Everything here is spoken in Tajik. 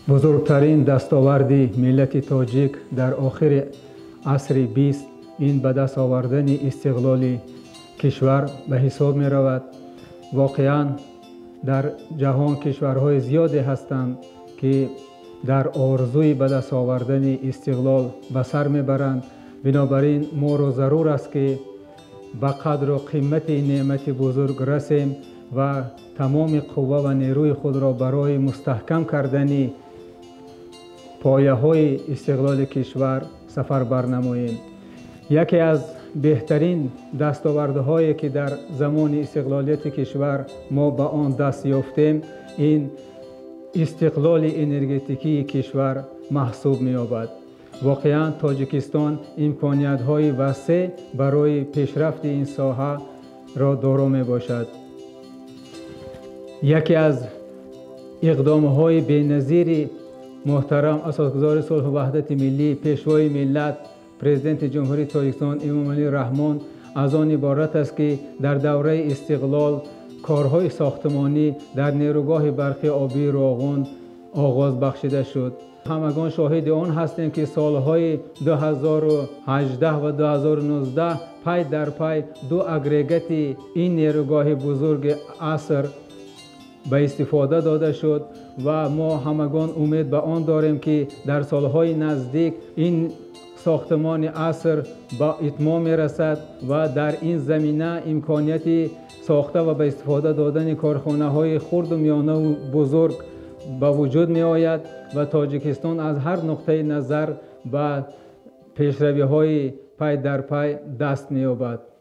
Бузургтарин дастоварди миллати тоҷик дар охири асри 20 ин ба даст овардани истиқлоли кишвар ба ҳисоб меравад. Воқеан, дар ҷаҳон кишварҳои зиёде ҳастанд, ки дар орзуи ба даст овардани истиқлол ба сар мебаранд. Бинобар ин моро зарур аст, ки ба қадру қимати ин неъмати бузург расем ва тамоми қувва ва нерӯи худро барои мустаҳкам кардани пояҳои истиқлоли кишвар сафарбар намоем. Яке аз беҳтарин дастовардҳое, ки дар замони истиқлолияти кишвар мо ба он даст ёфтем, ин истиқлоли энергетикии кишвар маҳсуб меёбад. Воқеан, Тоҷикистон имкониятҳои васеъ барои пешрафти ин соҳаро доро мебошад. Яке аз иқдомҳои беназири муҳтарам асосгузори сулҳу ваҳдати миллӣ, пешвои миллат, Президенти Ҷумҳурии Тоҷикистон Эмомалӣ Раҳмон аз он иборат аст, ки дар давраи истиқлол корҳои сохтмонӣ дар нерӯгоҳи барқи обии Роғун оғоз бахшида шуд. Ҳамагон шоҳиди он ҳастем, ки солҳои 2018 ва 2019 пай дар пай ду агрегати ин нерӯгоҳи бузурги аср ба истифода дода шуд ва мо ҳамагон умед ба он дорем, ки дар солҳои наздик ин сохтмони аср ба итмом мерасад ва дар ин замина имконияти сохта ва ба истифода додани корхонаҳои хурду миёнаву бузург ба вуҷуд меояд ва Тоҷикистон аз ҳар нуқтаи назар ба пешравиҳои пай дар пай даст меёбад.